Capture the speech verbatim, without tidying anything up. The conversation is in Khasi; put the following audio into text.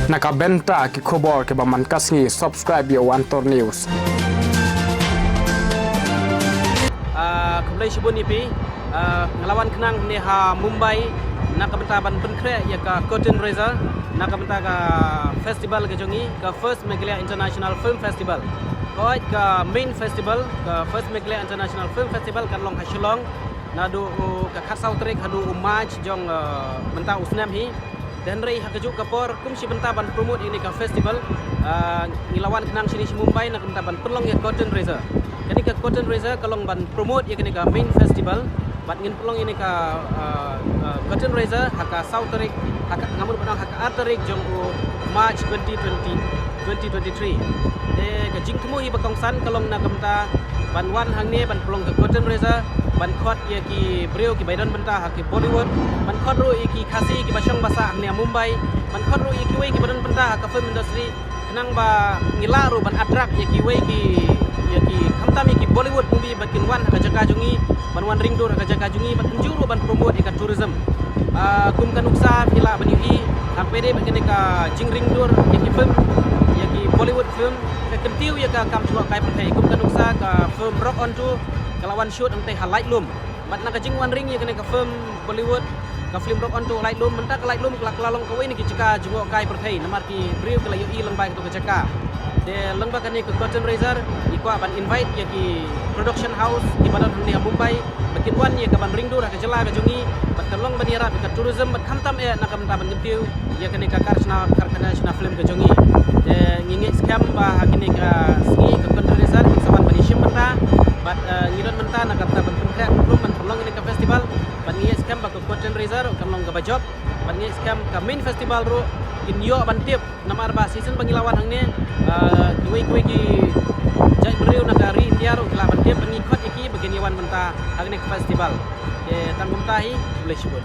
Na ka bynta ki khubor kiba man ka sngi, subscribe ïa u Antor News. Ah, khublei shibun ïa phi. Ah, nga la wan khnang ne ha Mumbai na ka bynta ban pynkhreh ïa ka curtain raiser na ka bynta ka festival ka jong ngi, ka First Meghalaya International Film Festival. Hooid, ka main festival, ka First Meghalaya International Film Festival kan long ha Shillong naduh u ka khatsaw tarik haduh u March jong, ah, mynta u snem hi. Te hynrei ha kajuh ka por kum shi bynta ban promote ïa kane ka festival, ah, ngi la wan khnang shane sha Mumbai na ka bynta ban pynlong ïa ka curtain raiser. Kane ka curtain raiser ka long ban promote ïa kane ka main festival. Bad ngin pynlong ïa kane ka, ah, ah, curtain raiser ha ka saw tarik, ha ka, nga mut ban ong ha ka ar tarik jong u March twenty twenty, twenty twenty-three. Te ka jingthmu hi ba kongsan ka long na ka bynta ban wan hangne ban pynlong ka curtain raiser, ban khot ïa ki briew kiba don bynta ha ki Bollywood, ban khot ruh ïa ki Khasi kiba shong ba sah hangne ha Mumbai, ban khot ruh ïa kiwei kiba don bynta ha ka film industry, khnang ba ngi lah ruh ban attract ïa kiwei ki, ïa ki, khamtam ïa ki Bollywood movie ba kin wan ha ka jaka jong ngi, ban wan ring dur ha ka jaka jong ngi, ban kumjuh ruh ban promote ïa ka tourism. Ah, kum ka nuksa phi lah ban ïohi, hapdeng ba kane ka jingring dur ïa ki film, ïa ki Bollywood film, ka kyntiew ïa ka kam jngohkai pyrthei. Kum ka nuksa ka film Rock On two ka la wan shoot hangtei ha Lightlum. Bad na ka jingwan ring ïa kane ka film Bollywood, ka film Rock On two Lightlum, mynta ka Lightlum ka la, ka la long kawei na ki jaka jngohkai pyrthei namar ki briew ki la ïohi lyngba kato ka jaka. Te lyngba kane ka curtain raiser ngi kwah ban invite ïa ki production house kiba don hangne ha Mumbai ba kin wan ïa ka ban ring dur ha ka jylla ka jong ngi, bad ka long ban ïarap ïa ka tourism, bad khamtam eh na ka bynta ban kyntiew ïa kane ka karkhana, karkhana shna film ka jong ngi. Te ngi ngeit skhem ba ha kane ka sngi ka curtain raiser ngin sa wan ban ïashim bynta, bad, eh, ngi don bynta na ka bynta ban pynkhreh, ban pynlong ïa kane ka festival, bad ngi ngeit skhem ba ka curtain raiser kan long kaba jop, bad ngi ngeit skhem ka main festival ruh kin ïoh ban tip. Namar ba shisien ba ngi la wan hangne, ah, kiwei kiwei ki jait briew na ka ri India ruh ki la ban tip, ba ngi khot ïa ki ba kin ïa wan bynta ha kane ka festival. Te tang kumta hi, khublei shibun.